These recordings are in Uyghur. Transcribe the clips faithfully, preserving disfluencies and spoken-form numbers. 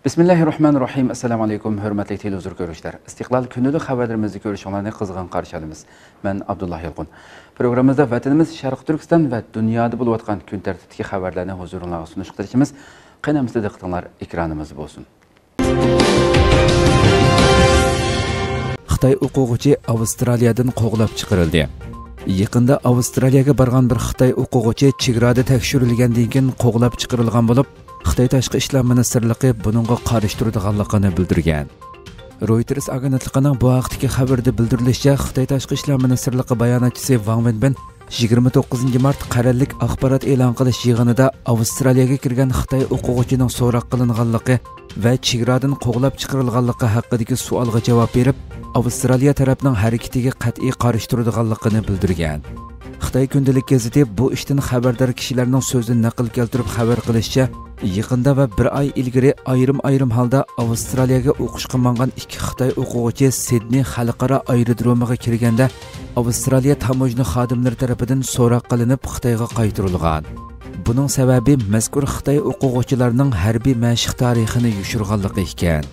بىسمىللاھىررەھمانىررەھىم. ئەسسالامۇ ئەلەيكۇم، ھۆرمەتلىك تېلېۋىزور كۆرۈشلەر. ئىستىقلال كۈندىلىك خەۋەرلىرىمىزنى كۆرۈشۈڭلارنى قىزغىن قارشى ئالىمىز. مەن ئابدۇللا يالقۇن. پروگراممىمىزدا ۋەتىنىمىز شەرقىي تۈركىستان ۋە دۇنيادا بولۇۋاتقان كۈن تەرتىپتىكى خەۋەرلەرنى ھۇزۇرۇڭلارغا سۇنۇشقا تىرىشىمىز. قېنى ئەمىسە دىققىتىڭلار ئېكرانىمىزدا بولسۇن. خىتاي ئوقۇغۇچى ئاۋسترالىيەدىن قوغلاپ چىقىرىلدى. يېقىندا ئاۋسترالىيەگە بارغان بىر خىتاي ئوقۇغۇچى چېگرادا تەكشۈرۈلگەندىن كېيىن قوغلاپ چىقىرىلغان بولۇپ، خىتاي تاشقى ئىشلار مىنىستىرلىقى بۇنىڭغا قارشى تۇرىدىغانلىقىنى بىلدۈرگەن. رويتېرس ئاگېنتلىقىنىڭ بۇ ھەقتىكى خەۋىرىدە بىلدۈرۈلۈشىچە، خىتاي تاشقى ئىشلار مىنىستىرلىقى باياناتچىسى ۋاڭ ۋېنبىن يىگىرمە توققۇزىنچى مارت قەرەللىك ئاخبارات ئېلان قىلىش يىغىنىدا ئاۋسترالىيەگە كىرگەن خىتاي ئوقۇغۇچىنىڭ سوراق قىلىنغانلىقى ۋە چېگرادىن قوغلاپ چىقىرىلغانلىقى ھەققىدىكى سوئالغا جاۋاب بېرىپ، ئاۋسترالىيە تەرەپنىڭ ھەرىكىتىگە قەتئىي قارشى تۇرىدىغانلىقىنى بىلدۈرگەن. خىتاي كۈندىلىك گېزىتى بۇ ئىشتىن خەۋەردار كىشىلەرنىڭ سۆزىدىن نەقىل كەلتۈرۈپ خەۋەر قىلىشىچە، يېقىندا ۋە بىر ئاي ئىلگىرى ئايرىم-ئايرىم ھالدا ئاۋسترالىيەگە ئوقۇشقا ماڭغان ئىككى خىتاي ئوقۇغۇچى سىدنېي خەلقئارا ئايرودرومىغا كىرگەندە، ئاۋسترالىيە تاموژنا خادىملىرى تەرىپىدىن سوراق قىلىنىپ، خىتايغا قايتۇرۇلغان. بۇنىڭ سەۋەبى مەزكۇر خىتاي ئوقۇغۇچىلارنىڭ ھەربىي مەشىق تارىخىنى يوشۇرغانلىقى ئىكەن.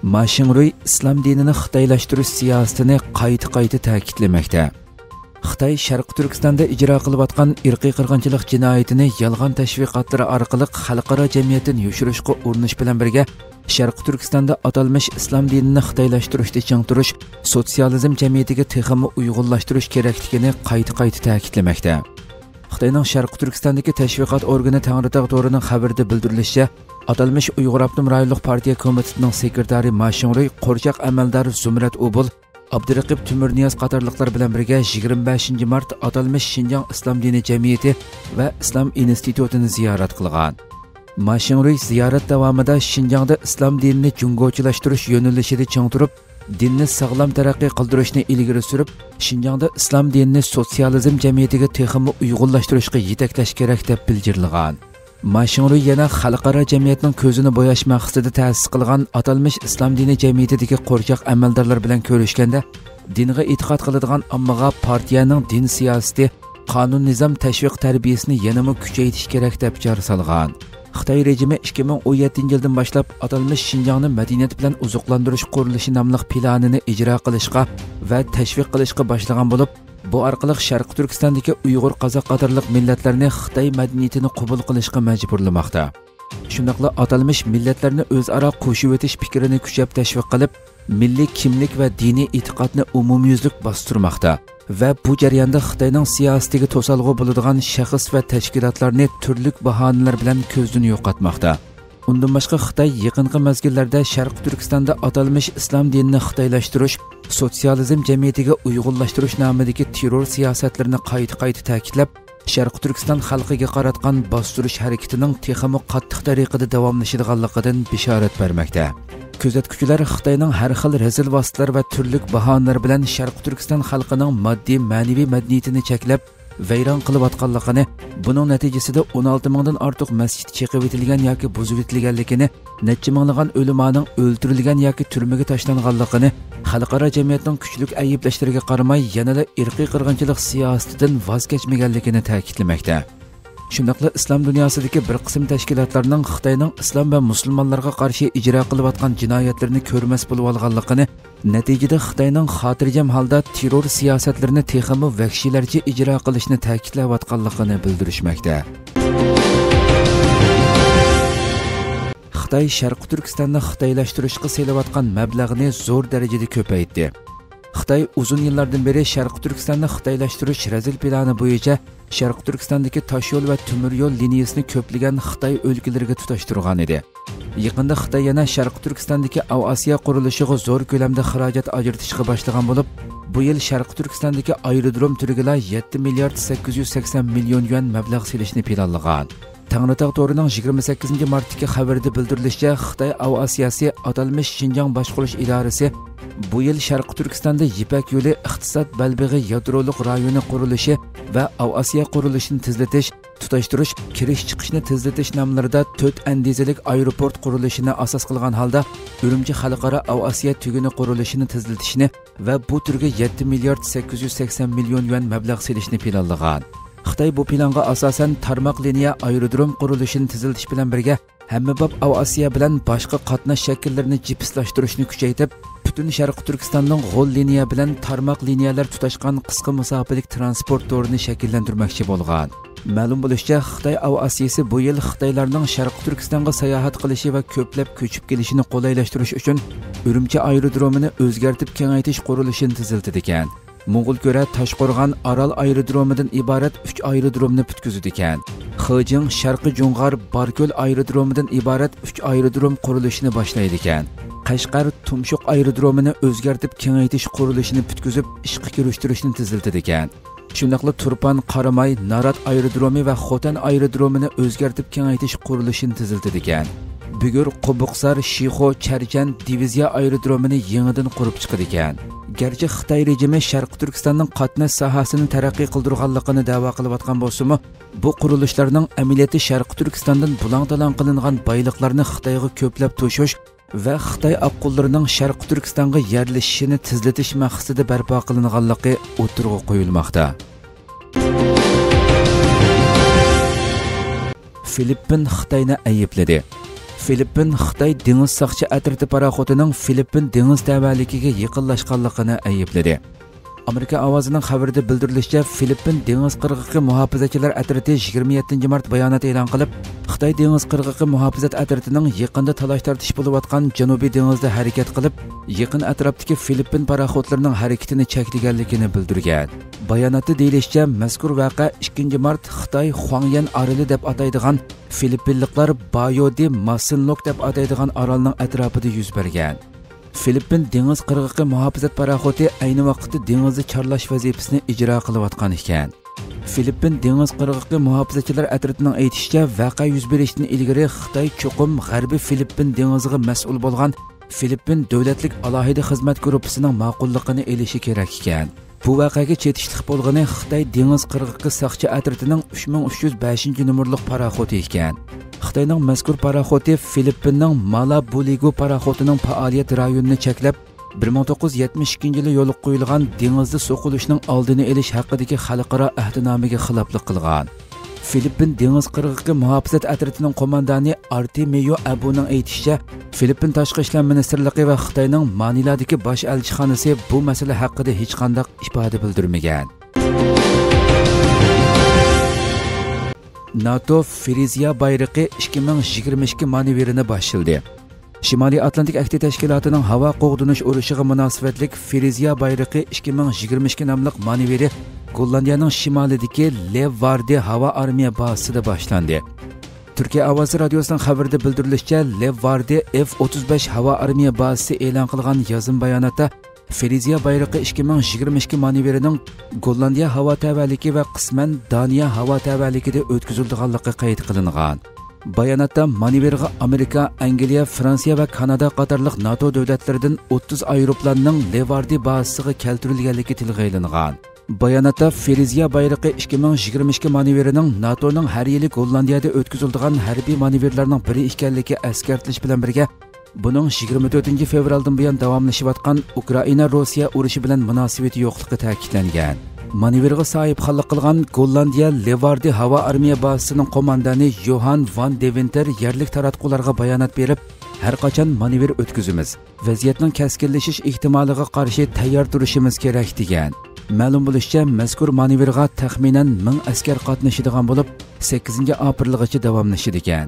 ما شىڭرۇي ئىسلام دىنىنى خىتايلاشتۇرۇش سىياسىتىنى قايتا-قايتا تەكىتلىمەكتە. خىتاي شەرقىي تۈركىستاندا ئىجرا قىلىۋاتقان ئىرقىي قىرغىنچىلىق جىنايىتىنى يالغان تەشۋىقاتلىرى ئارقىلىق خەلقئارا جەمئىيەتتىن يوشۇرۇشقا ئۇرۇنۇش بىلەن بىرگە، شەرقىي تۈركىستاندا ئاتالمىش ئىسلام دىنىنى خىتايلاشتۇرۇشتا چىڭ تۇرۇش، سوتسىيالىزم جەمئىيىتىگە تېخىمۇ ئۇيغۇنلاشتۇرۇش كېرەكلىكىنى قايتا-قايتا تەكىتلىمەكتە. خىتاينىڭ شەرقىي تۈركىستاندىكى تەشۋىقات ئورگىنى تەڭرىتاغ تورىنىڭ خەۋىرىدە بىلدۈرۈلۈشىچە، ئاتالمىش ئۇيغۇر ئاپتونوم رايونلۇق پارتىيە كومىتېتىنىڭ سېكرېتارى ما شىڭرۇي قورچاق ئەمەلدار زۇمرەت ئوبۇل، ئابدۇرېقىپ تۆمۈرنىياز قاتارلىقلار بىلەن بىرگە يىگىرمە بەشىنچى مارت ئاتالمىش شىنجاڭ ئىسلام دىنى جەمئىيىتى ۋە ئىسلام ئىنستىتۇتىنى زىيارەت قىلغان. ما شىڭرۇي زىيارەت داۋامىدا شىنجاڭدا ئىسلام دىنىنى جۇڭگوچىلاشتۇرۇش يۆنىلىشىدە چىڭ تۇرۇپ، دىننى ساغلام تەرەققىي قىلدۇرۇشنى ئىلگىرى سۈرۈپ، شىنجاڭدا ئىسلام دىنىنى سوتسىيالىزم جەمئىيىتىگە تېخىمۇ ئۇيغۇنلاشتۇرۇشقا يېتەكلەش كېرەك، دەپ بىلجىرلىغان. ما شىڭرۇي يەنە خەلقئارا جەمئىيەتنىڭ كۆزىنى بوياش مەقسىتىدە تەسىس قىلغان ئاتالمىش ئىسلام دىنى جەمئىيىتىدىكى قورچاق ئەمەلدارلار بىلەن كۆرۈشكەندە، دىنغا ئېتىقاد قىلىدىغان ئاممىغا پارتىيەنىڭ دىن سىياسىتى، قانۇن-نىزام، تەشۋىق تەربىيەسىنى يەنىمۇ كۈچەيتىش كېرەك، دەپ چاغ سالغان. خىتاي رېجىمى ئىككى مىڭ ئون يەتتىنچى يىلدىن باشلاپ ئاتالمىش شىنجاڭنى مەدەنىيەت بىلەن ئوزۇقلاندۇرۇش قۇرۇلۇشى ناملىق پىلانىنى ئىجرا قىلىشقا ۋە تەشۋىق قىلىشقا باشلىغان بولۇپ، بۇ ئارقىلىق شەرقىي تۈركىستاندىكى ئۇيغۇر، قازاق قاتارلىق مىللەتلەرنى خىتاي مەدەنىيىتىنى قوبۇل قىلىشقا مەجبۇرلىماقتا. شۇنداقلا ئاتالمىش مىللەتلەرنى ئۆزئارا قوشۇۋېتىش پىكرىنى كۈچەپ تەشۋىق قىلىپ، مىللىي كىملىك ۋە دىنىي ئېتىقادنى ئومۇميۈزلۈك باستۇرماقتا ۋە بۇ جەرياندا خىتاينىڭ سىياسىتىگە توسالغۇ بولىدىغان شەخس ۋە تەشكىلاتلارنى تۈرلۈك باھانىلەر بىلەن كۆزدىن يوقاتماقتا. ئۇندىن باشقا، خىتاي يېقىنقى مەزگىللەردە شەرقىي تۈركىستاندا ئاتالمىش ئىسلام دىنىنى خىتايلاشتۇرۇش، سوتسىيالىزم جەمئىيىتىگە ئۇيغۇنلاشتۇرۇش نامىدىكى تېررور سىياسەتلىرىنى قايتا-قايتا تەكىتلەپ، شەرقىي تۈركىستان خەلقىگە قاراتقان باستۇرۇش ھەرىكىتىنىڭ تېخىمۇ قاتتىق تەرىقىدە داۋاملىشىدىغانلىقىدىن بېشارەت بەرمەكتە. كۆزەتكۈچىلەر خىتاينىڭ ھەر خىل رەزىل ۋاسىتىلەر ۋە تۈرلۈك باھانىلەر بىلەن شەرقىي تۈركىستان خەلقىنىڭ ماددىي، مەنىۋى مەدەنىيىتىنى چەكلەپ، ۋەيران قىلىۋاتقانلىقىنى، بۇنىڭ نەتىجىسىدە ئون ئالتە مىڭدىن ئارتۇق مەسچىت چېقىۋېتىلگەن ياكى بۇزۇۋېتىلگەنلىكىنى، نەچچە مىڭلىغان ئۆلىمانىڭ ئۆلتۈرۈلگەن ياكى تۈرمىگە تاشلانغانلىقىنى، خەلقئارا جەمئىيەتنىڭ كۈچلۈك ئەيىبلەشلىرىگە قارىماي، يەنىلا ئىرقىي قىرغىنچىلىق سىياسىتىدىن ۋاز كەچمىگەنلىكىنى تەكىتلىمەكتە. شۇنداقلا ئىسلام دۇنياسىدىكى بىر قىسىم تەشكىلاتلارنىڭ خىتاينىڭ ئىسلام ۋە مۇسۇلمانلارغا قارشى ئىجرا قىلىۋاتقان جىنايەتلىرىنى كۆرمەس بولۇۋالغانلىقىنى، نەتىجىدە خىتاينىڭ خاتىرجەم ھالدا تېررور سىياسەتلىرىنى تېخىمۇ ۋەھشىيلەرچە ئىجرا قىلىشنى تەكىتلەۋاتقانلىقىنى بىلدۈرۈشمەكتە. خىتاي شەرقىي تۈركىستاننى خىتايلاشتۇرۇشقا سېلىۋاتقان مەبلەغنى زور دەرىجىدە كۆپەيتتى. خىتاي ئۇزۇن يىللاردىن بېرى شەرقىي تۈركىستاننى خىتايلاشتۇرۇش رەزىل پىلانى بويىچە شەرقىي تۈركىستاندىكى تاشيول ۋە تۆمۈر يول لىنىيىسىنى كۆپلىگەن خىتاي ئۆلكىلىرىگە تۇتاشتۇرغان ئىدى. يېقىندا خىتاي يەنە شەرقىي تۈركىستاندىكى ئاۋىئاتسىيە قۇرۇلۇشىغا زور كۆلەمدە خىراجەت ئاجرىتىشقا باشلىغان بولۇپ، بۇ يىل شەرقىي تۈركىستاندىكى ئايرودروم تۈرىگىلا يەتتە مىليارد سەككىز يۈز سەكسەن مىليون يۈەن مەبلەغ سېلىشنى پىلانلىغان. تەڭرىتاغ تورىنىڭ يىگىرمە سەككىزىنچى مارتتىكى خەۋىرىدە بىلدۈرۈلۈشىچە، خىتاي ئاۋىئاتسىيەسى ئاتالمىش شىنجاڭ باشقۇرۇش ئىدارىسى بۇ يىل شەرقىي تۈركىستاندا يىپەك يولى ئىقتىساد بەلبېغى يادرولۇق رايونى قۇرۇلۇشى ۋە ئاۋىئاتسىيە قۇرۇلۇشىنى تېزلىتىش، تۇتاشتۇرۇش، كىرىش چىقىشنى تېزلىتىش ناملىرىدا تۆت ئەندىزىلىك ئايروپورت قۇرۇلۇشىنى ئاساس قىلغان ھالدا، ئۈرۈمچى خەلقئارا ئاۋىئاتسىيە تۈگۈنى قۇرۇلۇشىنى تېزلىتىشنى ۋە بۇ تۈرگە يەتتە مىليارد سەككىز يۈز سەكسەن مىليون يۈەن مەبلەغ سېلىشنى پىلانلىغان. خىتاي بۇ پىلانغا ئاساسەن تارماق لىنىيە ئايرودروم قۇرۇلۇشىنى تېزلىتىش بىلەن بىرگە، ھەممىباب ئاۋىئاتسىيە بىلەن باشقا قاتناش شەكىللىرىنى جىپسلاشتۇرۇشنى كۈچەيتىپ، پۈتۈن شەرقىي تۈركىستاننىڭ غول لىنىيە بىلەن تارماق لىنىيەلەر تۇتاشقان قىسقا مۇساپىلىك تىرانسپورت تورىنى شەكىللەندۈرمەكچى بولغان. مەلۇم بولۇشىچە، خىتاي ئاۋىئاتسىيىسى بۇ يىل خىتايلارنىڭ شەرقىي تۈركىستانغا ساياھەت قىلىشى ۋە كۆپلەپ كۆچۈپ كېلىشىنى قولايلاشتۇرۇش ئۈچۈن ئۈرۈمچى ئايرودرومىنى ئۆزگەرتىپ كېڭەيتىش قۇرۇلۇشىنى تېزلىتىدىكەن. موڭغۇلكۈرە، تاشقورغان، ئارال ئايرودرومىدىن ئىبارەت ئۈچ ئايرودرومنى پۈتكۈزىدىكەن. خېجىڭ، شەرقىي جۇڭغار، باركۆل ئايرودرومىدىن ئىبارەت ئۈچ ئايرودروم قۇرۇلۇشىنى باشلايدىكەن. قەشقەر، تۇمشۇق ئايرودرومىنى ئۆزگەرتىپ كېڭەيتىش قۇرۇلۇشىنى پۈتكۈزۈپ، ئىشقا كىرىشتۈرۈشنى تېزلىتىدىكەن. شۇنداقلا تۇرپان، قاراماي، نارات ئايرودرومى ۋە خوتەن ئايرودرومىنى ئۆزگەرتىپ كېڭەيتىش قۇرۇلۇشىنى تېزلىتىدىكەن. بۈگۈر، قوبۇقسار، شىخۇ، چەرچەن، دىۋىزىيە ئايرودرومىنى يېڭىدىن قۇرۇپ چىقىدىكەن. گەرچە خىتاي رېجىمى شەرقىي تۈركىستاننىڭ قاتناش ساھەسىنى تەرەققىي قىلدۇرغانلىقىنى دەۋا قىلىۋاتقان بولسىمۇ، بۇ قۇرۇلۇشلارنىڭ ئەمەلىيەتتە شەرقىي تۈركىستاندىن بۇلاڭ-تالاڭ قىلىنغان بايلىقلارنى خىتايغا كۆپلەپ توشۇش ۋە خىتاي ئاققۇنلىرىنىڭ شەرقىي تۈركىستانغا يەرلىشىشىنى تېزلىتىش مەقسىتىدە بەرپا قىلىنغانلىقى ئوتتۇرىغا قويۇلماقتا. فىلىپپىن خىتاينى ئەيىبلىدى. فىلىپپىن خىتاي دېڭىز ساقچى ئەترىتى پاراخوتىنىڭ فىلىپپىن دېڭىز تەۋەلىكىگە يېقىنلاشقانلىقىنى ئەيىبلىدى. ئامېرىكا ئاۋازىنىڭ خەۋىرىدە بىلدۈرۈلۈشىچە، فىلىپپىن دېڭىز قىرغىقى مۇھاپىزەتچىلەر ئەترىتى يىگىرمە يەتتىنچى مارت بايانات ئېلان قىلىپ، خىتاي دېڭىز قىرغىقى مۇھاپىزەت ئەترىتىنىڭ يېقىندا تالاش-تارتىش بولۇۋاتقان جەنۇبىي دېڭىزدا ھەرىكەت قىلىپ، يېقىن ئەتراپتىكى فىلىپپىن پاراخوتلىرىنىڭ ھەرىكىتىنى چەكلىگەنلىكىنى بىلدۈرگەن. باياناتتا دېيىلىشىچە، مەزكۇر ۋەقە ئىككىنچى مارت خىتاي خۇاڭيەن ئارىلى دەپ ئاتايدىغان، فىلىپپىنلىقلار بايودى ماسىنلوك دەپ ئاتايدىغان ئارالنىڭ ئەتراپىدا يۈز بەرگەن. فىلىپپىن دېڭىز قىرغىقى مۇھاپىزەت پاراخوتى ئەينى ۋاقىتتا دېڭىزدا چارلاش ۋەزىپىسىنى ئىجرا قىلىۋاتقان ئىكەن. فىلىپپىن دېڭىز قىرغىقى مۇھاپىزەتچىلەر ئەترىتىنىڭ ئېيتىشىچە، ۋەقە يۈز بېرىشتىن ئىلگىرى خىتاي چوقۇم غەربىي فىلىپپىن دېڭىزىغا مەسئۇل بولغان فىلىپپىن دۆلەتلىك ئالاھىدە خىزمەت گۇرۇپپىسىنىڭ ماقۇللۇقىنى ئېلىشى كېرەك ئىكەن. بۇ ۋەقەگە چېتىشلىق بولغىنى خىتاي دېڭىز قىرغىقى ساقچى ئەترىتىنىڭ ئۈچ مىڭ ئۈچ يۈز بەشىنچى نومۇرلۇق پاراخوتى ئىكەن. خىتاينىڭ مەزكۇر پاراخوتى فىلىپپىننىڭ مالا بۇلىگۇ پاراخوتىنىڭ پائالىيەت رايونىنى چەكلەپ، بىر مىڭ توققۇز يۈز يەتمىش ئىككىنچى يىلى يولغا قويۇلغان دېڭىزدا سوقۇلۇشنىڭ ئالدىنى ئېلىش ھەققىدىكى خەلقئارا ئەھدىنامىگە خىلاپلىق قىلغان. فىلىپپىن دېڭىز قىرغىقى مۇھاپىزەت ئەترىتىنىڭ قوماندانى ئارتېمىيو ئەبۇنىڭ ئېيتىشىچە، فىلىپپىن تاشقى ئىشلار مىنىستىرلىقى ۋە خىتاينىڭ مانىلادىكى باش ئەلچىخانىسى بۇ مەسىلە ھەققىدە ھېچقانداق ئىپادە بىلدۈرمىگەن. ناتو فىرىزىيە بايرىقى ئىككى مىڭ يىگىرمە ئىككى مانېۋىرىنى باشلىدى. شىمالىي ئاتلانتىك ئەھدى تەشكىلاتىنىڭ ھاۋا قوغدىنىش ئۇرۇشىغا مۇناسىۋەتلىك فىرىزىيە بايرىقى ئىككى مىڭ يىگىرمە ئىككى ناملىق مانېۋىرى گوللاندىيەنىڭ شىمالىدىكى لېۋ ۋاردى ھاۋا ئارمىيە بازىسىدا باشلاندى. تۈركىيە ئاۋازى رادىيوسىنىڭ خەۋىرىدە بىلدۈرۈلۈشىچە، لېۋ ۋاردى ئېف ئوتتۇز بەش ھاۋا ئارمىيە بازىسى ئېلان قىلغان يازما باياناتتا، فىرىزىيە بايرىقى ئىككى مىڭ يىگىرمە ئىككى مانېۋىرىنىڭ گوللاندىيە ھاۋا تەۋەلىكى ۋە قىسمەن دانىيە ھاۋا تەۋەلىكىدە ئۆتكۈزۈلىدىغانلىقى قەيت قىلىنغان. باياناتتا مانېۋىرغا ئامېرىكا، ئەنگلىيە، فرانسىيە ۋە كانادا قاتارلىق ناتو دۆلەتلىرىدىن ئوتتۇز ئايروپىلاننىڭ لېۋاردى بازىسىغا كەلتۈرۈلگەنلىكى تىلغا ئېلىنغان. باياناتتا فىرىزىيە بايرىقى ئىككى مىڭ يىگىرمە ئىككى مانېۋىرىنىڭ ناتونىڭ ھەر يىلى گوللاندىيەدە ئۆتكۈزۈلىدىغان ھەربىي مانېۋىرلارنىڭ بىرى ئىكەنلىكى ئەسكەرتىلىش بىلەن بىرگە، بۇنىڭ يىگىرمە تۆتىنچى فېۋرالدىن بۇيان داۋاملىشىۋاتقان ئۇكرائىنا روسىيە ئۇرۇشى بىلەن مۇناسىۋىتى يوقلۇقى تەكىتلەنگەن. مانېۋىرغا ساھىبخانلىق قىلغان گوللاندىيە لېۋاردى ھاۋا ئارمىيە بازىسىنىڭ قوماندانى يوھان ۋان دېۋىنتېر يەرلىك تاراتقۇلارغا بايانات بېرىپ، ھەر قاچان مانېۋىر ئۆتكۈزىمىز، ۋەزىيەتنىڭ كەسكىنلىشىش ئېھتىمالىغا قارشى تەييار تۇرۇشىمىز كېرەك، دېگەن. مەلۇم بولۇشىچە، مەزكۇر مانېۋىرغا تەخمىنەن مىڭ ئەسكەر قاتنىشىدىغان بولۇپ، سەككىزىنچى ئاپرېلغىچە داۋاملىشىدىكەن.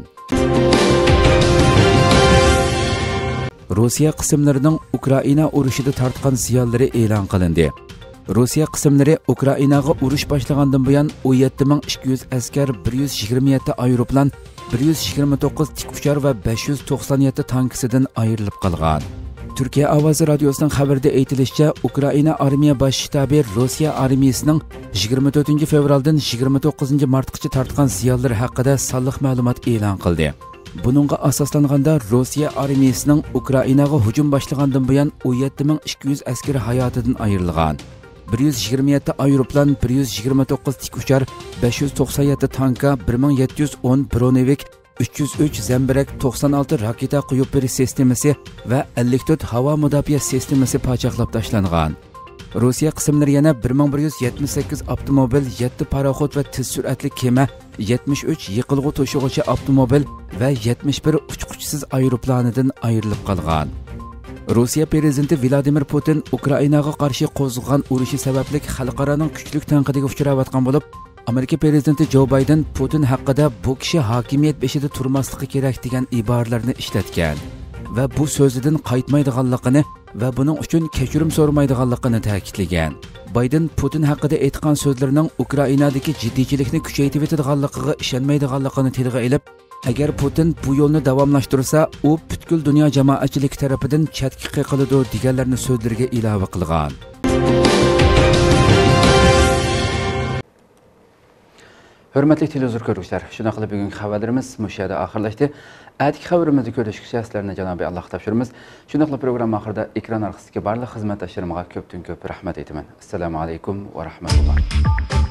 روسىيە قىسىملىرىنىڭ ئۇكرائىنا ئۇرۇشىدا تارتقان زىيانلىرى ئېلان قىلىندى. روسىيە قىسىملىرى ئۇكرائىناغا ئۇرۇش باشلىغاندىن بۇيان، ئون يەتتە مىڭ ئىككى يۈز ئەسكەر، بىر يۈز يىگىرمە يەتتە ئايروپىلان، بىر يۈز يىگىرمە توققۇز تىك ئۇچار ۋە بەش يۈز توقسان يەتتە تانكىسىدىن ئايرىلىپ قالغان. تۈركىيە ئاۋازى رادىيوسىنىڭ خەۋىرىدە ئېيتىلىشىچە، ئۇكرائىنا ئارمىيە باش شتابى روسىيە ئارمىيىسىنىڭ يىگىرمە تۆتىنچى فېۋرالدىن يىگىرمە توققۇزىنچى مارتقىچە تارتقان زىيانلىرى ھەققىدە سانلىق مەلۇمات ئېلان قىلدى. بۇنىڭغا ئاساسلانغاندا، روسىيە ئارمىيىسىنىڭ ئۇكرائىناغا ھۇجۇم باشلىغاندىن بۇيان، ئون يەتتە مىڭ ئىككى يۈز ئەسكىرى ھاياتىدىن ئايرىلغان. بىر يۈز يىگىرمە يەتتە ئايروپىلان، بىر يۈز يىگىرمە توققۇز تىك ئۇچار، بەش يۈز توقسان يەتتە تانكا، بىر مىڭ يەتتە يۈز ئون برونېۋىك، ئۈچ يۈز ئۈچ زەمبىرەك، توقسان ئالتە راكېتا قويۇپ بېرىش سىستېمىسى ۋە ئەللىك تۆت ھاۋا مۇداپىئە سىستېمىسى پاچاقلاپ تاشلانغان. روسىيە قىسىملىرى يەنە بىر مىڭ بىر يۈز يەتمىش سەككىز ئاپتوموبىل، يەتتە پاراخوت ۋە تېز سۈرئەتلىك كېمە، يەتمىش ئۈچ يېقىلغۇ توشۇغۇچى ئاپتوموبىل ۋە يەتمىش بىر ئۇچقۇچىسىز ئايروپىلانىدىن ئايرىلىپ قالغان. روسىيە پىرېزىدېنتى ۋلادىمىر پۇتىن ئۇكرائىناغا قارشى قوزغىغان ئۇرۇشى سەۋەبلىك خەلقئارانىڭ كۈچلۈك تەنقىدىگە ئۇچراۋاتقان بولۇپ، ئامېرىكا پىرېزىدېنتى جو بايدېن پۇتىن ھەققىدە «بۇ كىشى ھاكىمىيەت بېشىدا تۇرماسلىقى كېرەك» دېگەن ئىبارىلەرنى ئىشلەتكەن ۋە بۇ سۆزىدىن قايتمايدىغانلىقىنى ۋە بۇنىڭ ئۈچۈن كەچۈرۈم سورىمايدىغانلىقىنى تەكىتلىگەن. بايدېن پۇتىن ھەققىدە ئېيتقان سۆزلىرىنىڭ ئۇكرائىنادىكى جىددىيچىلىكنى كۈچەيتىۋېتىدىغانلىقىغا ئىشەنمەيدىغانلىقىنى تىلغا ئېلىپ، ئەگەر پۇتىن بۇ يولنى داۋاملاشتۇرسا، ئۇ پۈتكۈل دۇنيا جامائەتچىلىكى تەرىپىدىن چەتكە قېقىلىدۇ، دېگەنلەرنى سۆزلىرىگە ئىلاۋە قىلغان. ھۆرمەتلىك تېلېۋىزور كۆرگۈچىلەر، شۇنداقلا بۈگۈنكى خەۋەرلىرىمىز مۇشۇ يەردە ئاخىرلاشتى. ئەتىكى خەۋىرىمىزدە كۆرۈشكىچە سىلەرنى جانابى ئاللاغا تاپشۇرىمىز. شۇنداقلا پروگرامما ئاخىرىدا ئېكران ئارقىسىدىكى بارلىق خىزمەتداشلىرىمغا كۆپتىن كۆپ رەھمەت ئېيتىمەن. ئەسسالامۇ ئەلەيكۇم ۋە رەھمەتۇللا.